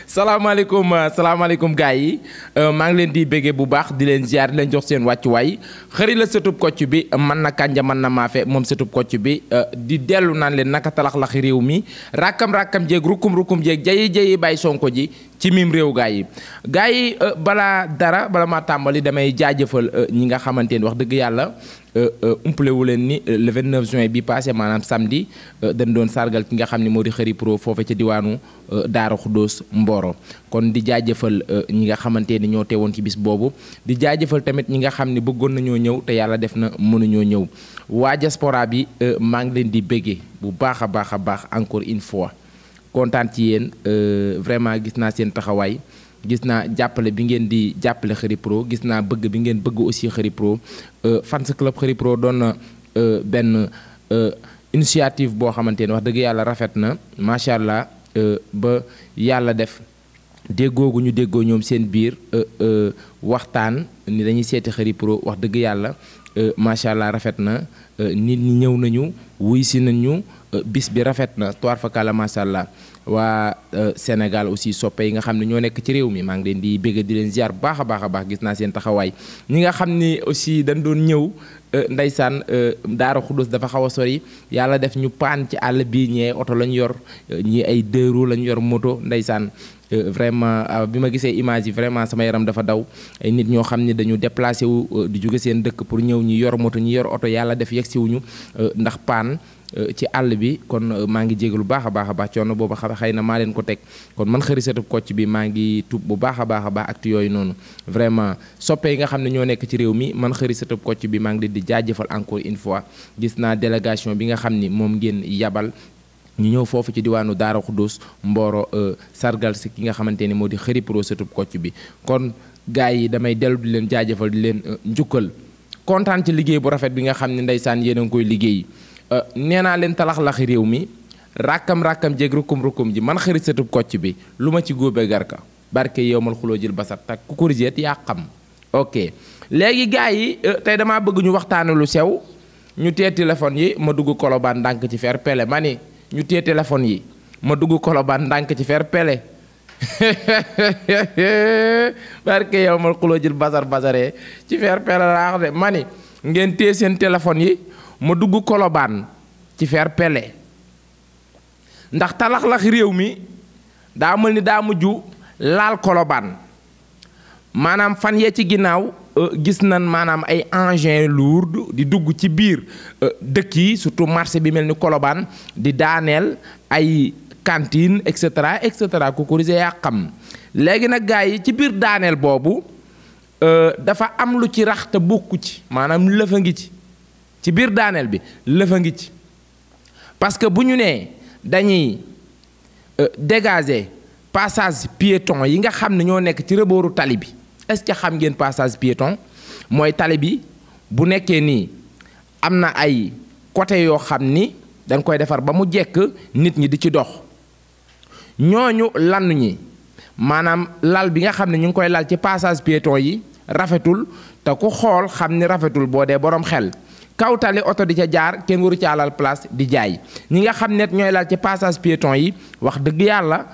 salaamaaleykum gars yi maa ngi leen di béggee bu baax di leen ziar di leen jox seen wàccuwaay xëri la sëtub kocc bi man na kànja man na maafe moom sëtub kocc bi di dellu naan leen naka talax-laxi réew mi rakkam jéeg rukum jéeg jayi bàyyi sonko ji ci mim réew gars yi balaa maa tàmbali damay jaajëfal ñi nga xamante ni wax dëgg yàlla umpale wu leen ni le 29 juin bi passé maanaam samedi dañ doon sargal ki nga xam ne moo di Khary Pro foofe ca diwaanu Daara Khoudoss Mboro kon di jaajëfal ñi nga xamante ni ñoo teewoon ci bis boobu di jaajëfal tamit ñi nga xam ne bëggoon nañoo ñëw te yàlla def na mënuñoo ñëw waa diaspora bi maa ngi leen di béggee bu baax a baax encore une fois kontaan ci yéen vraiment gis naa seen taxawaay gis naa jàppale bi ngeen di jàppale Khary Pro gis naa bëgg bi ngeen bëgg aussi Khary Pro fans club Khary Pro doon na benn initiative boo xamante ne wax dëgg yàlla rafet na macha allah ba yàlla def déggoo gu ñu déggoo ñoom seen biir waxtaan ni dañuy seeti Khary Pro wax dëgg yàlla macha allah rafet na nit ñi ñëw nañu wuy si nañu bis bi rafet na toir fakala macha allah waa Sénégal aussi soppe yi nga xam ne ñoo nekk ci réew mi maa ngi leen di bégg di leen ziar bu baax a baax gis naa seen taxawaay ñi nga xam ni aussi dañ doon ñëw ndeysaan Daara Khoudoss dafa xaw a sori yàlla def ñu paan ci àll bi ñee oto lañ yor ñii ay deux roues lañ yor moto ndeysaan vraiment bi ma gisee image yi vraiment sama yaram dafa daw ay nit ñoo xam ne dañu déplacé wu di jóge seen dëkk pour ñëw ñi yor moto ñi yor oto yàlla def yegg siwuñu ndax paan ci àll bi kon maa ngi jégalu baax a baax coono boobu xëy na maa leen ko teg kon man Khary Satub Kocc bi maa ngi tub bu baax a baax acte yooyu noonu vraiment soppe yi nga xam ne ñoo nekk ci réew mi man Khary Satub Kocc bi maa ngi leen di jaajëfal encore une fois gis naa délégation bi nga xam ni moom ngeen yabal ñu ñëw foofu ci diwaanu Daara Khoudoss Mboro sargal si ki nga xamante ni moo di Khary Pro Satub Kocc bi kon gars yi damay dellu di leen jaajëfal di leen njukkal kontaan ci liggéey bu rafet bi nga xam ne ndeysaan yéen a ngi koy liggéey nee naa leen talax-laxi réew mi rakkam jéeg rukum ji man Khary Satub Kocc bi lu ma ci góobe garka barke yow mal xuloo jël basat tak ku korigéet yaa xam ok léegi gars yi tey damaa bëgg ñu waxtaane lu sew ñu tee téléphone yi ma dugg kolobaan ndànk ci fer pele ma ni ñu tee téléphone yi ma dugg kolobaan ndànk ci fer pele barke yow mal xuloo jël basaree ci fer pele laa wax de ma ni ngeen tee seen téléphone yi ma dugg kolobaan ci fer pele ndax talax-lax réew mi daa mel ni daa mujj laal kolobaan maanaam fan yee ci ginnaaw gis nañ maanaam ay engins lourds di dugg ci biir dëkk yi surtout marché bi mel ni kolobaan di daaneel ay cantine et cetera ku korise yaa xam léegi nag gars yi ci biir daaneel boobu dafa am lu ci rax te bokku ci maanaam lëfa ngi ci biir daaneel bi lëfa ngi ci parce que bu ñu nee dañuy dégager passage piéton yi nga xam ne ñoo nekk ci rebooru tali bi est-ce que xam ngeen passage piéton mooy tali bi bu nekkee nii am na ay côté yoo xam ni dañ koy defar ba mu jekk nit ñi di ci dox ñooñu lannu ñi maanaam lal bi nga xam ne ñu ngi koy lal ci passage piéton yi rafetul te ku xool xam ni rafetul boo dee boroom xel kaw tali oto di ca jaar kenn waru ca alal place di jaay ñi nga xam ne ñooy lal ci passage piéton yi wax dëgg yàlla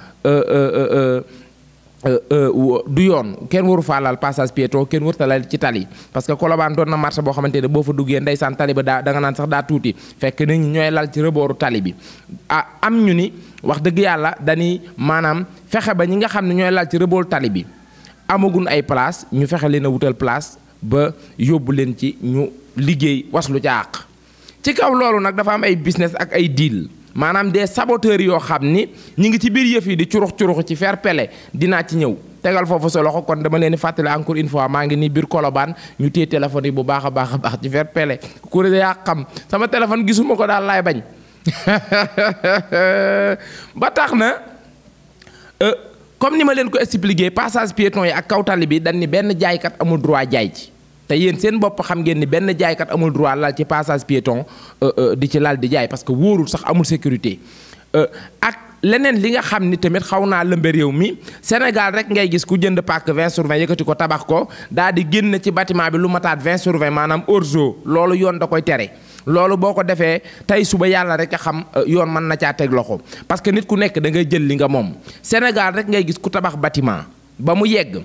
du yoon kenn waru faa lal passage piéton kenn waru ta lal ci tali parce que Colobane doon na marché boo xamante ne boo fa duggee ndeysaan tali ba da nga naan sax daa tuuti fekk nit ñi ñooy lal ci rebooru tali bi am ñu ni wax dëgg yàlla dañuy maanaam fexe ba ñi nga xam ne ñooy lal ci rebooru tali bi amagun ay place ñu fexe leen a wutal place ba yóbbu leen ci ñu liggéey waslu ca àq ci kaw loolu nag dafa am ay business ak ay deal maanaam des saboteurs yoo xam ni ñi ngi ci biir yëf yi di curux ci fer pele dinaa ci ñëw tegal foofu sa loxo kon dama leen di fàttali encore une fois maa ngi nii biir Colobane ñu téye téléphone yi bu baax a baax ci fer pele ku yaa xam sama téléphone gisuma ko daal laay bañ ba tax na comme ni ma leen ko expliqué passage piéton yi ak kaw tali bi dañ ni benn jaaykat amul droit jaay ci te yéen seen bopp xam ngeen ni benn jaaykat amul droit lal ci passage piéton di ci lal di jaay parce que wóorul sax amul sécurité ak leneen li nga xam ni tamit xaw naa lëmbe réew mi Sénégal rek ngay gis ku jënd pàkk 20/20 yëkkati ko tabax ko daal di génn ci bâtiment bi lu mataat 20/20 maanaam orzo loolu yoon da koy tere loolu boo ko defee tey suba yàlla rek a xam yoon mën na caa teg loxo parce que nit ku nekk da ngay jël li nga moom Sénégal rek ngay gis ku tabax bâtiment ba mu yegg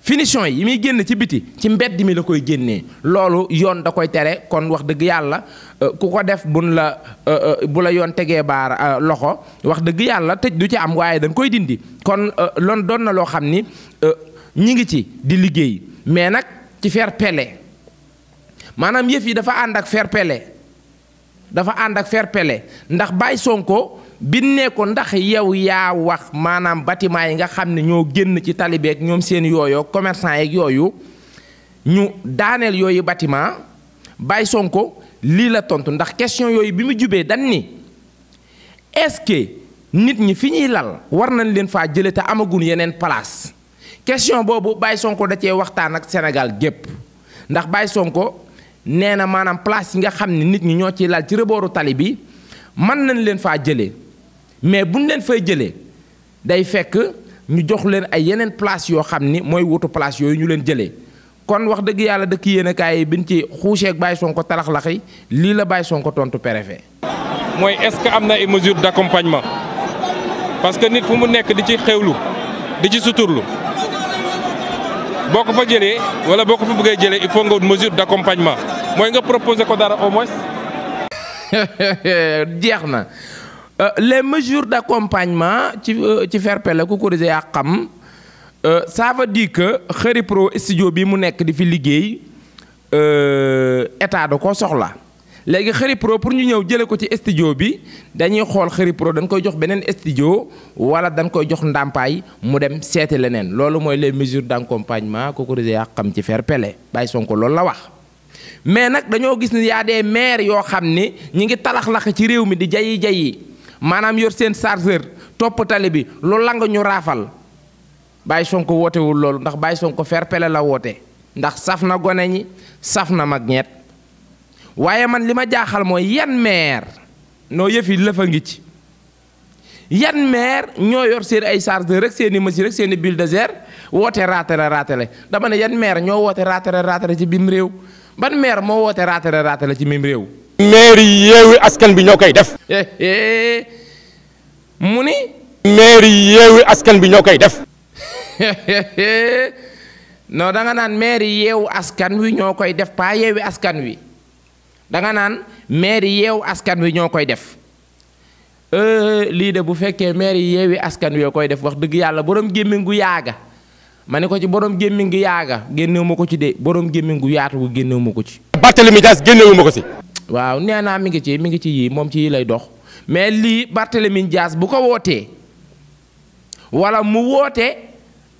finition yi muy génn ci biti ci mbedd mi la koy génnee loolu yoon da koy tere kon wax dëgg yàlla ku ko def bu la yoon tegee baar loxo wax dëgg yàlla tëj du ci am waaye dañ koy dindi kon loolu doon na loo xam ni ñi ngi ci di liggéey mais nag ci fair play maanaam yëf yi dafa ànd ak fair play ndax Baye Sonko bi ne ko ndax yow yaa wax maanaam bâtiment yi nga xam ne ñoo génn ci talibeek ñoom seen yooyu commerçant yeeg yooyu ñu daaneel yooyu bâtiment Baye Sonko lii la tontu ndax question yooyu bi mu jubee dan ni est-ce que nit ñi fi ñuy lal war nañ leen faa jële te amagun yeneen place question boobu Baye Sonko da cee waxtaan ak Sénégal gépp ndax Baye Sonko nee na maanaam place yi nga xam ne nit ñi ñoo ciy lal ci rebooru tali bi mën nañ leen faa jëlee mais buñ leen fay jëlee day fekk ñu jox leen ay yeneen place yoo xam ni mooy wutu place yooyu ñu leen jëlee kon wax dëgg yàlla dëkk yéenekaay yi biñ ci xuuseeg Baye Sonko talax-laxi lii la Baye Sonko tontu préfet. mooy est-ce que am na ay mesures d'accompagnement parce que nit fu mu nekk di ci xewlu di ci suturlu boo ko fa jëlee wala boo ko fa bëggee jëlee il faut nga wut mesure d'accompagnement mooy nga proposer ko dara au moins. jeex na les mesures d'accompagnement ci fair play ku ko gisee yaa xam ça veut dire que Khary Pro studio bi mu nekk di fi liggéey état da koo soxla léegi Khary Pro pour ñu ñëw jële ko ci studio bi dañuy xool Khary Pro dañ koy jox beneen studio wala dañ koy jox ndàmpaay mu dem seeti leneen loolu mooy les mesures d'accompagnement ku ko gisee yaa xam ci fair play Baye Sonko loolu la wax. mais nag dañoo gis ni y a des maires yoo xam ni ñi ngi talax-lax ci réew mi di jayi maanaam yor seen chargeur topp tali bi loolu la nga ñu raafal Baye Sonko wootewul loolu ndax Baye Sonko fair play la woote ndax saf na gone ñi saf na mag ñeet waaye man li ma jaaxal mooy yan maire noo yëfi lëfa ngi ci yan maire ñoo yor seen ay chargeur rek seen i machine rek seen i bulldozer woote raatale dama ne yan maire ñoo woote raatale ci biim réew ban maire moo woote raatale ci même réew. maire yi Yewwi Askan bi ñoo koy def. mu ni. maire yi Yewwi Askan bi ñoo koy def. non da nga naan maire yi Yewwi Askan wi ñoo koy def pas Yewwi Askan wi da nga naan maire yi Yewwi Askan wi ñoo koy def lii de bu fekkee maire yi Yewwi Askan wi yoo koy def wax dëgg yàlla borom gémmiñ gu yaaga. ma ne ko ci borom gémmiñ gu yaaga génnewu ma ko ci de borom gémmiñ gu yaatu gu génnewu ma ko ci. Barthélémy Dias génnewu ma ko si. waaw nee naa mi ngi ci yii moom ci yii lay dox mais lii Barthélémy Dias bu ko wootee wala mu woote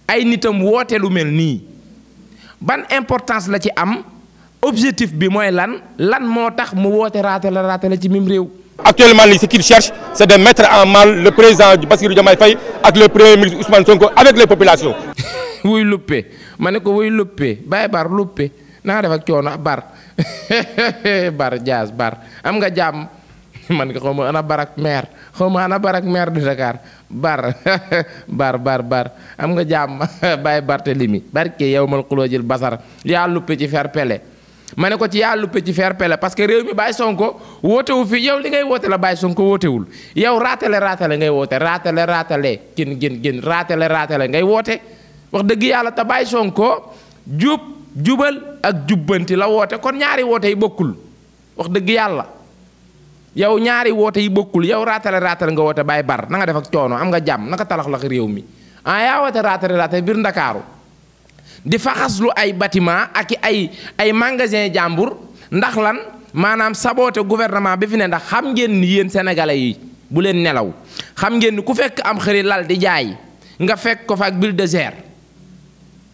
ay nitam woote lu mel nii ban importance la ci am objectif bi mooy lan moo tax mu woote raatale ci mim réew. actuellement li ce qu'il cherche c'est de mettre en mal le président Bassirou Diomaye Faye ak le premier ministre Ousmane Sonko avec les populations. wuy luppe ma ne ko wuy luppe Baye Bar luppe na nga def ak coono bar bar Dias bar am nga jàmm man nga xaw ma ana barak maire de Dakar bar am nga jàmm Baye Barthélémy barke yow mal xuloojil basar yaa luppe ci fair play ma ne ko ci yaa luppe ci fair play parce que réew mi Baye Sonko wootewu fi yow li ngay woote la Baye Sonko wootewul yow raatale ngay woote raatale gin raatale ngay woote wax dëgg yàlla te Baye Sonko jubal ak jubbanti la woote kon ñaari woote yi bokkul wax dëgg yàlla yow ñaari woote yi bokkul yow raatale nga woote Baye Bar na nga def ak coono am nga jàmm naka talax-lax réew mi yaa woote raatale biir Ndakaaru di faxaslu ay bâtiment ak ay magasin jàmbur ndax lan maanaam saboote gouvernement bi fi ne ndax xam ngeen ni yéen sénégalais yi bu leen nelaw xam ngeen ni ku fekk am xëri lal di jaay nga fekk ko fa ak bulldozer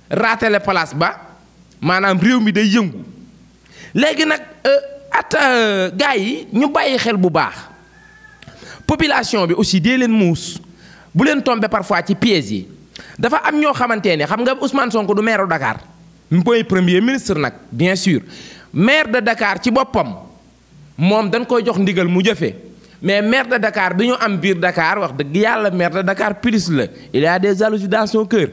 raatale place ba maanaam réew mi day yëngu léegi nag gars yi ñu bàyyi xel bu baax population bi aussi dee leen muus bu leen tomber parfois ci pièges yi dafa am ñoo xamante ne xam nga Ousmane Sonko du maire de Dakar mooy premier ministre nag bien sûr maire de Dakar ci boppam moom dañ koy jox ndigal mu jëfe mais maire de Dakar bi ñu am biir Dakar wax dëgg yàlla maire de Dakar plus la il y a des jalousies dans son cœur.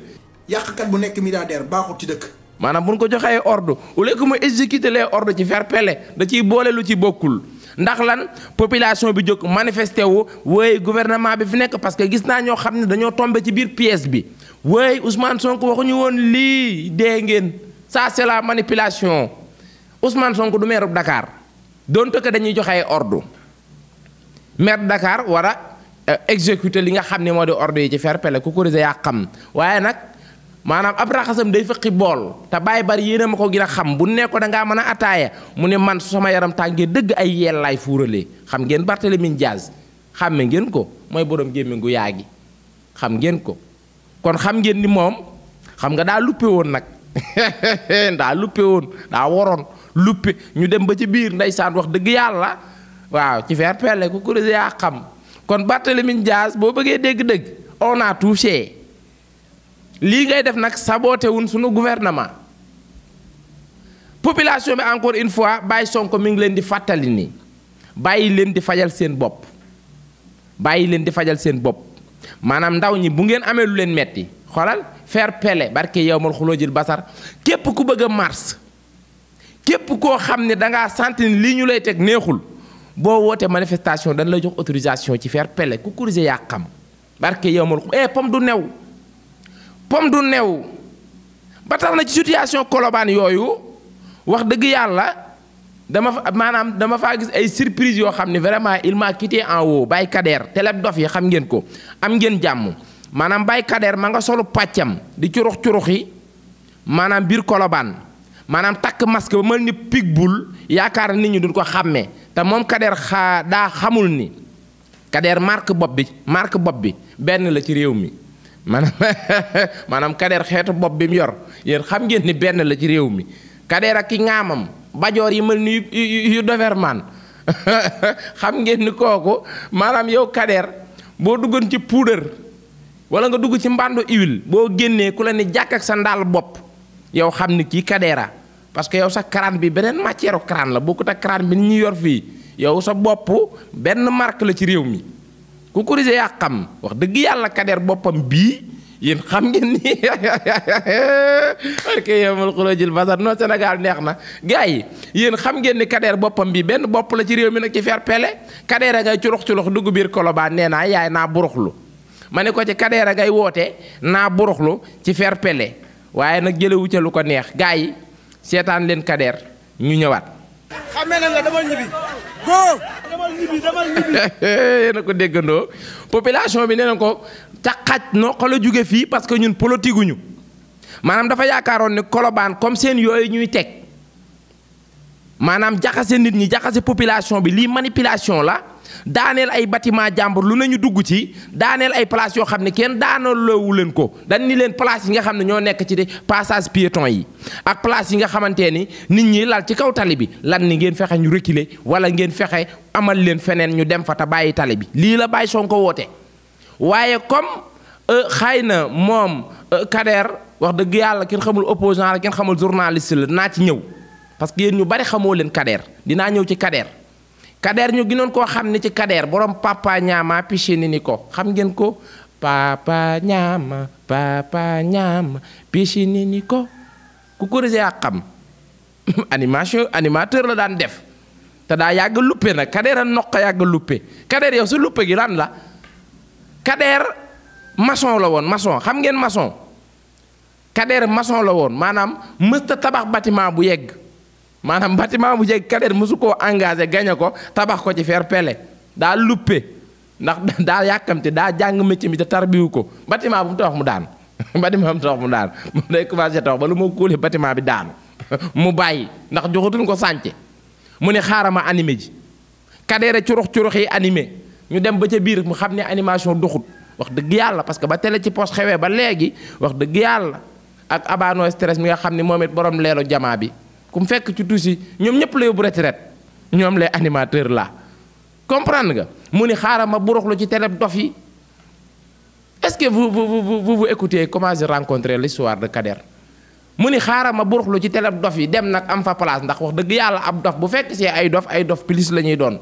yàqkat bu nekk milliardaire baaxut ci dëkk. maanaam bu ñu ko joxee ordre au lieu que mu exécuter les ordres ci fair play da ciy boole lu ci bokkul ndax lan population bi jóg manifesté wu wooy gouvernement bi fi nekk parce que gis naa ñoo xam ne dañoo tombé ci biir pièce bi wooy Ousmane Sonko waxuñu woon lii dee ngeen ça c'est la manipulation Ousmane Sonko du maire Dakar donte que dañuy joxe ay ordre maire Dakar war a exécuter li nga xam ne moo di ordre yi ci fair play ku corriger yaa xam waaye nag maanaam ab raxasam day fëqi bool te bàyyi bari yéen a ma ko gën a xam bu nekk ko da ngaa mën a ataaya mu ne man su sama yaram tàngee dëgg ay yeel laay fuuralee xam ngeen Barthélémy Dias xàmme ngeen ko mooy borom gémmiñ gu yaa gi xam ngeen ko kon xam ngeen ni moom xam nga daa luppe woon nag daa luppe woon daa waroon luppe ñu dem ba ci biir ndeysaan wax dëgg yàlla waaw ci fair play ku corriger yaa xam kon Barthélémy Dias boo bëggee dégg-dëgg on a touché lii ngay def nag saboté wun sunu gouvernement population bi encore une fois bàyyi Sonko mi ngi leen di fàttali ni bàyyi leen di fajal seen bopp bàyyi leen di fajal seen bopp maanaam ndaw ñi bu ngeen amee lu leen metti xoolal fair play barke yow mal xuloo jël basar képp ku bëgg a mars képp koo xam ne dangaa sant ni lii ñu lay teg neexul boo wootee manifestation dañ lay jox autorisation ci fair play ku corriger yaa xam barke yow mal pom du new pom du new ba tax na ci situation Colobane yooyu wax dëgg yàlla dama faa gis ay surprise yoo xam ne vraiment il m'a quitté en haut Baye Kader teleb dof yi xam ngeen ko am ngeen jàmm maanaam Baye Kader ma nga solu pàccam di curux yi maanaam biir Colobane maanaam takk masque ba mel ni pitbull yaakaar nit ñi duñ ko xàmmee te moom Kader daa xamul ni Kader marque bopp bi benn la ci réew mi maanaam Kader xeetu bopp bi mu yor yéen xam ngeen ni benn la ci réew mi Kader ak ki ŋaamam bajoor yi mel ni yu Doberman xam ngeen ni kooku maanaam yow Kader boo duggoon ci puudar wala nga dugg ci mbàndu huile boo génnee ku la ni jàkk ak sa ndaal bopp yow xam ni kii Kadera parce que yow sa crâne bi beneen matière crâne la bokkut ak crâne bi ni ñu yor fii yow sa bopp benn marque la ci réew mi ku corriger yaa xam wax dëgg yàlla Kader boppam bii yéen xam ngeen ni parce que yow mal xuloo jël basar non Sénégal neex na gars yi yéen xam ngeen ni Kader boppam bii benn bopp la ci réew mi nag ci fair play Kader a ngay curux dugg biir Colobane nee naa yaay naa buruxlu ma ne ko ci Kader a ngay woote naa buruxlu ci fair play waaye nag jëlewu ca lu ko neex gars yi seetaan leen Kader ñu ñëwaat. xamee na la demal ñibbi go demal ñibbi yéen a ko déggandoo population bi nee na ko ca xaj noo ko la jóge fii parce que ñun politique guñu maanaam dafa yaakaaroon ne Colobane comme seen yooyu ñuy teg maanaam jaxase nit ñi jaxase population bi lii manipulation la daaneel ay bâtiment jàmbur lu nañu dugg ci daaneel ay place yoo xam ne kenn daanaloowu leen ko dañ ni leen place yi nga xam ne ñoo nekk ci passage piéton yi ak place yi nga xamante ni nit ñi lal ci kaw tali bi lan ni ngeen fexe ñu reculer wala ngeen fexe amal leen feneen ñu dem fa te bàyyi tali bi lii la bàyyi Sonko woote waaye comme xëy na moom Kader wax dëgg yàlla kenn xamul opposant la kenn xamul journaliste la naa ci ñëw parce que yéen ñu bari xamoo leen Kader dinaa ñëw ci Kader ñu gënoon koo xam ne ci Kader borom papa ñaama piché ni ko xam ngeen ko papa ñaama piché ni ko ku corriger yaa xam animateur la daan def te daa yàgg luppe nag Kader a noq yàgg luppe Kader yow sa luppe gi lan la Kader maçon la woon maçon xam ngeen maçon Kader maçon la woon maanaam mësta tabax bâtiment bu yegg maanaam bâtiment bu jeg Kader mësu koo engagé gañe ko tabax ko ci fair play daa luppe ndax daa yàkkamte daa jàng métier bi te tarbiwu ko bâtiment bu mu tabax mu daan bâtiment bu mu tabax mu daan moom day commencé tabax ba lu moo kóolee bâtiment bi daanu mu bàyyi ndax joxatuñ ko sànce mu ne xaaral ma animé ji Kader curux yi animé ñu dem ba ca biir mu xam ne animation doxut wax dëgg yàlla parce que ba télé ci poste xewee ba léegi wax dëgg yàlla ak abano stress mi nga xam ne moom it borom leelu jamaa bi ku mu fekk ci tuuti ñoom ñëpp la yóbbu retraite ñoom les animateurs là comprendre nga mu ni xaaral ma buruxlu ci télé dof yi est-ce que vous écoutez comment j'ai rencontré l'histoire de Kader mu ni xaaral ma buruxlu ci télé dof yi dem nag am fa place ndax wax dëgg yàlla ab dof bu fekk see ay dof plus la ñuy doon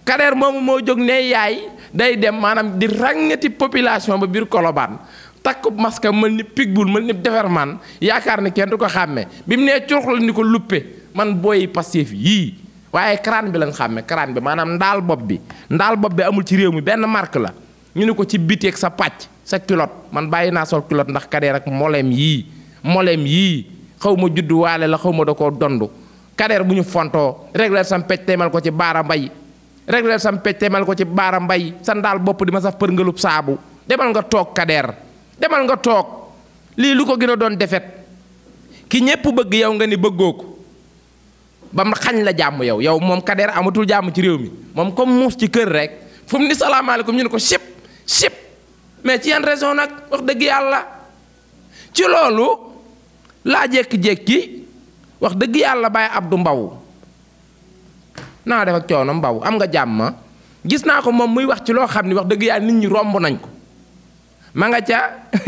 Kader moomu moo jóg ne yaay day dem maanaam di ràngati population ba biir Colobane takk masque mel ni pitbull mel ni Doberman yaakaar ne kenn du ko xàmmee bi mu nee curux la ni ko luppe man booy Pastef yii waaye crâne bi lañ xàmme crâne bi maanaam ndaal bopp bi amul ci réew mi benn marque la ñu ne ko ci biteeg sa pàcc sa culotte man bàyyi naa sol culotte ndax Kader ak moleem yii xaw ma juddu waale la xaw ma da koo dondu Kader bu ñu fontoo régler sam pecc teemal ko ci baara mbay sa ndaal bopp di ma saf përngalub saabu demal nga toog Kader demal nga toog lii lu ko gën a doon defet ki ñépp bëgg yow nga ni bëggoo ko ba mu xañ la jàmm yow moom Kader amatul jàmm ci réew mi moom comme muus ci kër rek fu mu ni salaamaaleykum ñu ne ko sip mais ci yan raison nag wax dëgg yàlla ci loolu laa jékki-jékki wax dëgg yàlla Baye Abdou Mbow naa def ak coono Mbow am nga jàmm gis naa ko moom muy wax ci loo xam ni wax dëgg yàlla nit ñi romb nañ ko ma nga ca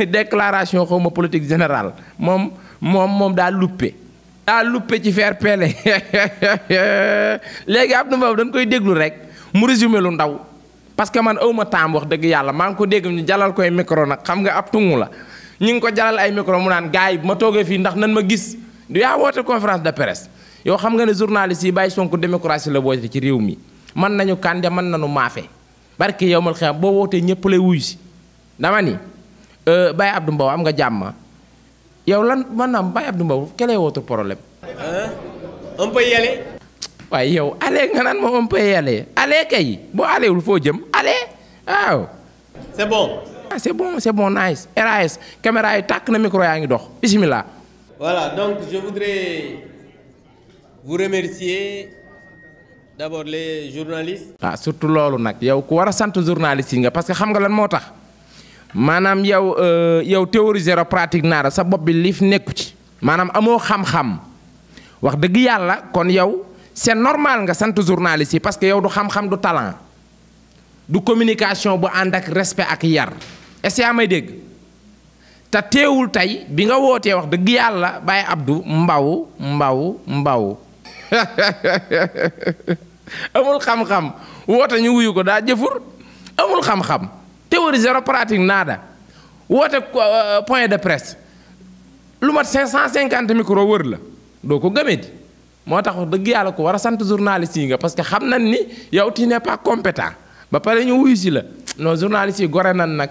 déclaration xawma politique générale moom daa luppe ci fair play léegi Abdou Mbow dañ koy déglu rek mu résumé lu ndaw parce que man awma temps wax dëgg yàlla maa ngi ko dégg ñu jalal koy micro nag xam nga ab tungu la ñu ngi ko jalal ay micro mu naan gars yi ma toogee fii ndax nan ma gis du yaa woote conférence de presse yow xam nga ne journaliste yi bàyyi Sonko démocratie la woote ci réew mi mën nañu kànja mën nañu maafe barke yow mal xam boo wootee ñëpp lay wuyu si dama ni Baye Abdou Mbow am nga jàmm yow lan maanaam Baye Abdou Mbow quel est votre problème. On peut y aller. waaye yow allez nga naan moom on peut y aller allez kay boo allewul foo jëm allez waaw. C'est bon. ah c'est bon nice RAS caméra yi tàkk na micro yaa ngi dox bismillah. Voilà, donc je voudrais vous remercier d'abord les journalistes. ah surtout loolu nag yow ku war a sant journaliste yi nga parce que xam nga lan moo tax maanaam yow théorie zéro pratique naara sa bopp bi liif nekku ci maanaam amoo xam-xam wax dëgg yàlla kon yow c'est normal nga sant journaliste yi parce que yow du xam-xam du talent du communication bu ànd ak respect ak yar est-ce que yaa may dégg te teewul tey bi nga wootee wax dëgg yàlla Baye Abdou Mbow amul xam-xam woote ñu wuyu ko daa jëfur amul xam-xam théorie zéro pratique naada woote point de presse lu mat 550 micro wër la doo ko gëmee di moo tax wax dëgg yàlla ko war a sant journaliste yi nga parce que xam nañ ni yow tu n'es pas compétent ba pare ñu wuyu si la non journaliste yi gore nan nag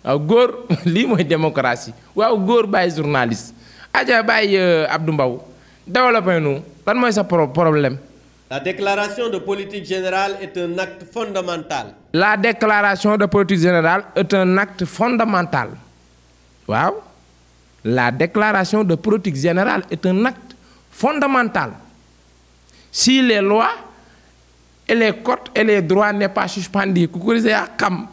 waaw góor lii mooy démocratie waaw góor bàyyi journaliste aja bàyyi Abdou Mbow développé nu lan mooy sa problème. La déclaration de politique générale est un acte fondamental. La déclaration de politique générale est un acte fondamental. Waaw. La déclaration de politique générale est un acte fondamental. Si les lois et les codes et les droits n'est pas suspendu ku ko yaa xam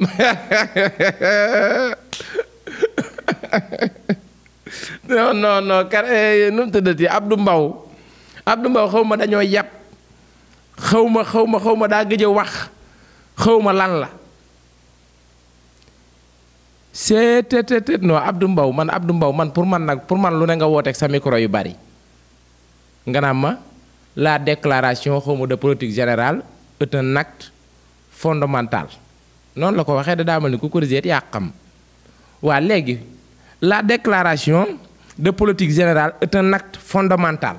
non kar nu mu tëddati Abdou Mbow xaw ma dañoo yàpp xaw ma daa gëj a wax xaw ma lan la c'est non Abdou Mbow man pour man lu ne nga wooteeg sa micro yu bari nga naan ma la déclaration xaw ma de politique générale est un acte fondamental noonu la ko waxee da daa mel ni ku ko yaa xam waa léegi la déclaration de politique générale est un acte fondamental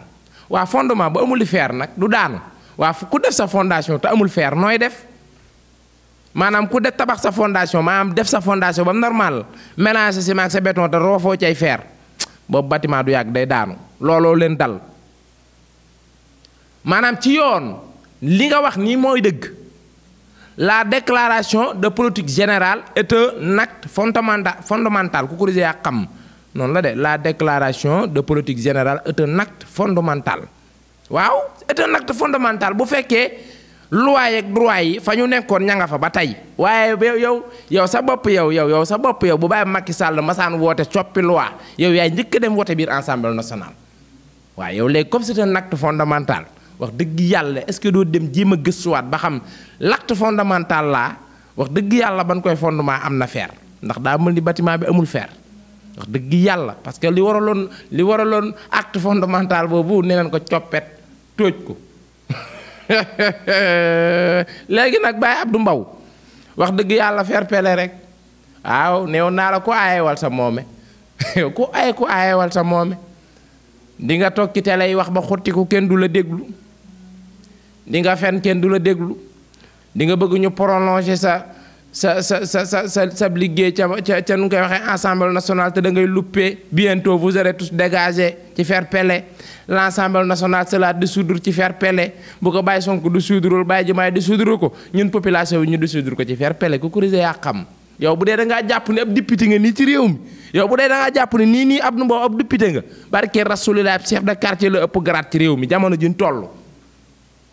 waa fondement bu amul li feer nag du daanu waa ku def sa fondation te amul feer nooy def maanaam ku def tabax sa fondation maanaam def sa fondation ba normal mélange ciment ak sa béton te roofoo cay feer boobu bâtiment du yàgg day daanu looloo leen dal maanaam ci yoon li nga wax nii mooy dëgg la déclaration de politique générale est un acte fondamental ku ko yaa xam noonu la de la déclaration de politique générale est un acte fondamental waaw est un acte fondamental bu fekkee loi ak droit yi fa ñu nekkoon ña nga fa ba tey waaye yow sa bopp yow sa bopp yow bu bàyyi Macky Sall masaan woote coppi loi yow yaay njëkk a dem woote biir Assemblée nationale waaye yow léegi comme c'est un acte fondamental wax dëgg yàlla est-ce que doo dem jéem a gëstuwaat ba xam l'acte fondamental laa wax dëgg yàlla ban koy fondement am na fer ndax daa mel ni bâtiment bi amul fer wax dëgg yàlla parce que li waraloon acte fondamental boobu nee nañ ko coppet tóoj ko léegi nag Baye Abdou Mbow wax dëgg yàlla fair play rek waaw néew naa la ku aayewal sa moome ku aayewal sa moome di nga toog ci télé yi wax ba xotti ko kenn du la déglu di nga fen kenn du la déglu di nga bëgg ñu prolonger sa liggéey ca nu koy waxee Assemblée nationale te da ngay louper bientôt vous serez tous dégagés ci faire pele l'Assemblée nationale sera dissoudre ci faire pele bu ko bàyyi Sonko dissoudre bàyyi Diomaye dissoudre ko ñun population bi ñu dissoudre ko ci faire pele ku kurise yaa xam yow bu dee da ngaa jàpp ne ab député nga nii ci réew mi yow bu dee da ngaa jàpp ne nii ab nu boobu ab député nga barke Rasulillah chef de quartier la ëpp grade ci réew mi jamono juñ toll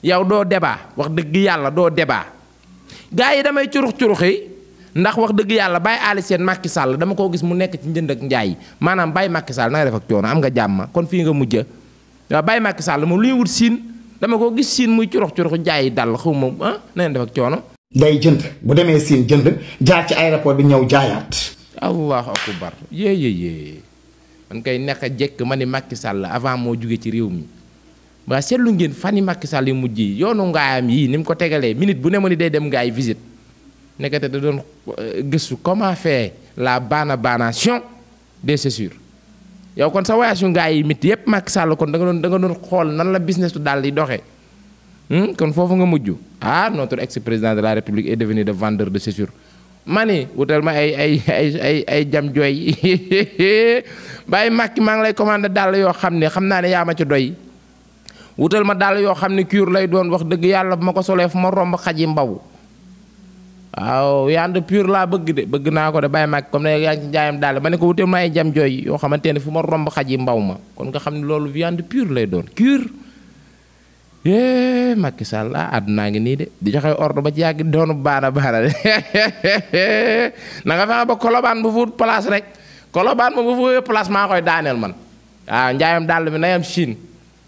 yow doo débat wax dëgg yàlla doo débat gaa yi damay curux-curuxi ndax wax dëgg yàlla Baye Aly Sène Macky Sall dama koo gis mu nekk ci njënd ak njaay maanaam Baye Macky Sall na nga def ak coono am nga jàmm kon fii nga mujj waaw Baye Macky Sall moom lu ñuy wut siin dama koo gis siin muy curux-curuxu jaay dal xaw ma na ngeen def ak coono day jënd bu demee siin jënd jaar ci aéroport bi ñëw jaayaat. allahu akbar yéeyéeyée man kay nekk jekk ma ni Macky Sall avant moo jóge ci réew mi waa seetlu ngeen fani Macky Sall yu mujj yi yoonu ngaayam yii ni mu ko tegalee minute bu ne ma ni day dem ngaay visite nekkate da doon gëstu comment faire la banation des séjours yow kon sa voyage yu ngaay yi métti yépp Macky Sall kon da nga doon xool nan la business tu daal di doxee kon foofu nga mujj notre ex-président de la République est devenu de vendeur de séjours mani wutal ma ay jam jooy bàyyi Macky maa ngi lay commandé dàll yoo xam ne xam naa ne yaa ma ci doy wutal ma dàll yoo xam ne cuir lay doon wax dëgg yàlla bu ma ko solee fu ma romb xaj yi mbaw waaw viande pure laa bëgg de bëgg naa ko de bàyyi Macky comme ne yaa ngi ci njaayam dàll ma ne ko wutal ma ay jam jooy yoo xamante ne fu ma romb xaj yi mbaw ma kon nga xam ne loolu viande pure lay doon cuir Macky Sall àddunaa ngi nii de di joxe ordre ba ci yàgg doonu baana de na nga fexe ba Colobane bu fu place rek Colobane moom bu fu place maa koy daaneel man waaw njaayam dàll bi na yam Chine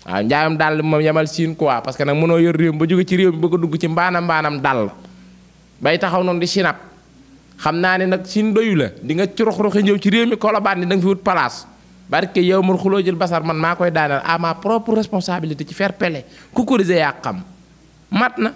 waaw njaayam dàll bi moom yamal Chine quoi parce que nag mënoo yor réew mi ba jóge ci réew mi bëgg a dugg ci mbaanam dàll bay taxaw noonu di Chine xam naa ne nag Chine doyu la di nga curux-ruxi ñëw ci réew mi Colobane ni da nga fi wut place barke yow man xuloo jël basar man maa koy daaneel à ma propre responsabilité ci faire pele ku corriger yaa xam mat na